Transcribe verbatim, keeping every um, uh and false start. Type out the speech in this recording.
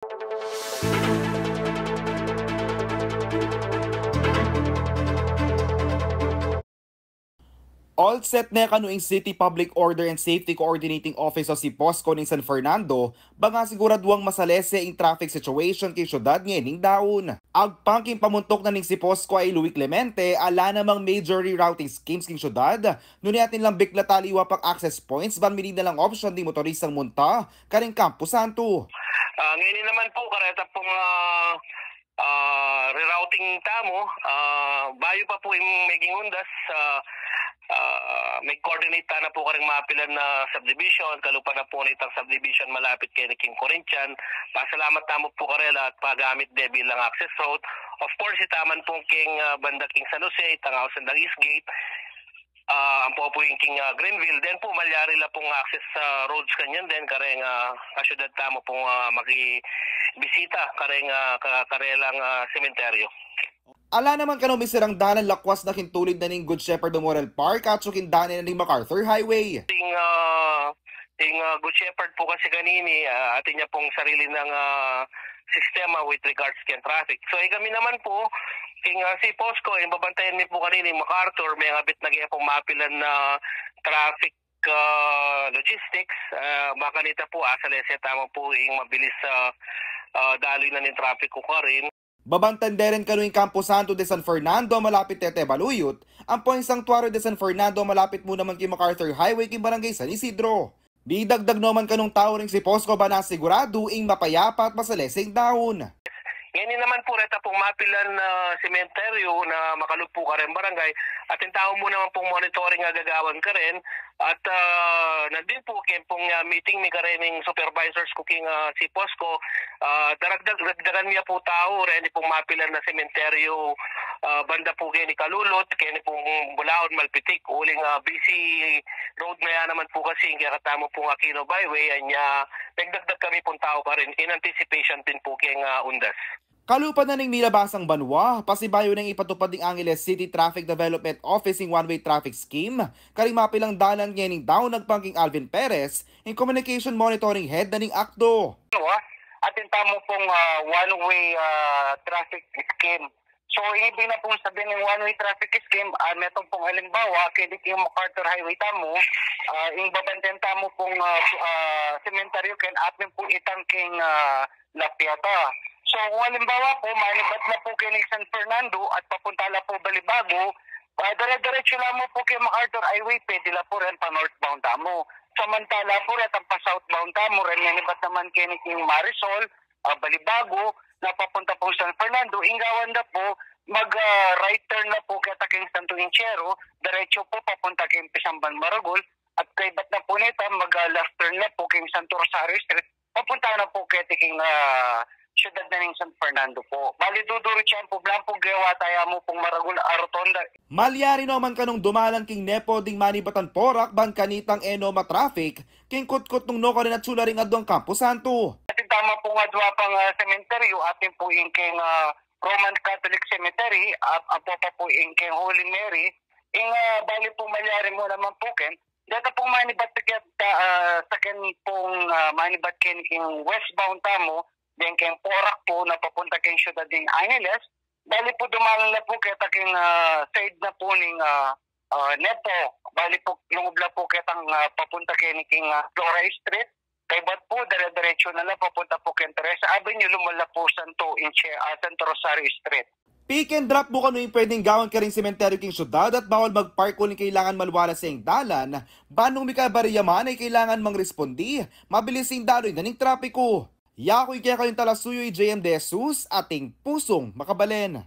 All set ne kanu ing City Public Order and Safety Coordinating Office o CPOSCO ning San Fernando, bang asiguraduang masalese ing traffic situation king syudad ngening daun. Agpang king pamuntuk na ning CPOSCO i Louie Clemente, ala namang major rerouting schemes king syudad, nune atin lang biklat aliwa pang access points ban mili na lang opsyon ding motorisang munta karing Campo Santo. Ah, ngeni naman po, kareta pong, ah, ah, rerouting tamu, ah, bayu pa po ing meging undas, ah, ah, me-coordinate tana po karing mapilan a subdivision, kalupa na po nitang subdivision malapit keni king Corinthian. Pasalamat tamu po karela at pagamit de bilang access road. Of course, itaman po king, ah, banda king San Jose, itang Ausan Dang East Gate, ah, ampo po ing king, ah, Greenville. Then po, malyari la pong access, ah, roads kanyan din, kareng, ah, kasyudad tamu pong, ah, makibisita kareng, ah, ka-, karelang, ah, sementeryo. Ala naman kanu misirang dalan lakwas na king tulid na ning Good Shepherd Memorial Park at king dalan na ning MacArthur Highway. Ing, ah, ing, ah, Good Shepherd po kasi kanini, ah, atin ya pong sarili nang, ah, sistema with regards keng traffic. So, eh, kami naman po, ing, ah, CPOSCO, ing babantayan mi po kanini, MacArthur, mengabit na kaya pong mapilan na traffic, ah, logistics, ah, makanita po, asalese tamu po ing mabilis, ah, ah, daloy na ning traffic ko karin. Babantayan de rin kanu ing Campo Santo de San Fernando a malapit keti Baluyot, ampo ing Santuario de San Fernando a malapit mu naman king MacArthur Highway king Barangay San Isidro. Didagdag no man kanung tau ring CPOSCO ban asiguradu ing mapayapa at masalese ing daun. Ngeni naman po, reta pong mapilan a sementeryo na makalub po kareng barangay, atin tamu mu naman pong monitoring a gagawan karen, at, ah, nandin po, keng pong, ah, meeting mi karening supervisors ko king, ah, CPOSCO, ah, daragdag, dagdagan mi ya po tau reni pong mapilan a sementeryo, ah, banda po keni Kalulot, keni pong Bulaon, Malpitik, uling, ah, busy road na ya naman po kasi ing kekatamu pong Aquino Byway, anya, nagdagdag kami pong tau karin in anticipation din po keng, ah, undas. Kalupa na ning milabasang banua, pasibayu neng ipatupad ning Angeles City Traffic Development Office ing one-way traffic scheme karing mapilang dalan ngening daun agpang king Alvin Perez, ing communication monitoring head na ning ACTO. Ano, ah? Atin tamu pong, ah, one-way, ah, traffic scheme. So, ing ibig na pong sabihin ning one-way traffic scheme, ah, metung pong alimbawa, keni king MacArthur Highway tamu, ah, ing babantayan tamu pong, ah, ah, sementeryo ken atin po itang king, ah, La Piedad. So, kung alimbawa po, manibat na po keni San Fernando at papunta la po Balibago, ah, dire-diretso la mu po keng MacArthur Highway, pwede la po ren pa-northbound tamu. Samantala po, retang pa-southbound tamu, ren manibat naman keni king Marisol, ah, Balibago, na papunta pong San Fernando, ing gawan da po, mag, ah, right turn na po keta keng Santo Inchero, diretso po papunta keng Pisamban Maragul, at kaybat na po neta, mag, ah, left turn na po keng Santo Rosario Street, papunta na po keti king, ah, syudad na ning San Fernando po. Bali, duduritsuhan po, balamu pong gewa taya mu pong Maragul a rotonda. Malyari no man kanung dumalan king NEPO ding manibatan porak ban kanitang e no ma-traffic king kutkut nung nukarin at sula ring aduang Campo Santo. Atin tamu pong adua pang, ah, sementeryo, atin po ing keng, ah, Roman Catholic Cemetery, ah, ampo pa po ing keng Holy Mary, ing, ah, bali po malyari mu naman po ken, deta pong manibat keta, ah, saken pong, ah, manibat keni king westbound tamu, then keng Porac po, na papunta keng syudad ning Angeles, bali po dumalan la po keta keng, ah, side na po ning, ah, ah, NEPO. Bali po, lungub la po ketang, ah, papunta keni king, ah, Flora Street. Kaybat po, dire-diretso na la papunta po keng Teresa Avenue, lumala po Santo Inche-, ah, Santo Rosario Street. Pick and drop mu kanu ing pwedeng gawan karing sementeryo king syudad at bawal mag-park uling kailangan maluwalas ya ing dalan, ban nung mika-abarya man ay kailangan mang respondi, mabilis ing daloy na ning trapiko. Yaku ing kekayung talasuyu, i J M De Jesus, ating pusung makabalen.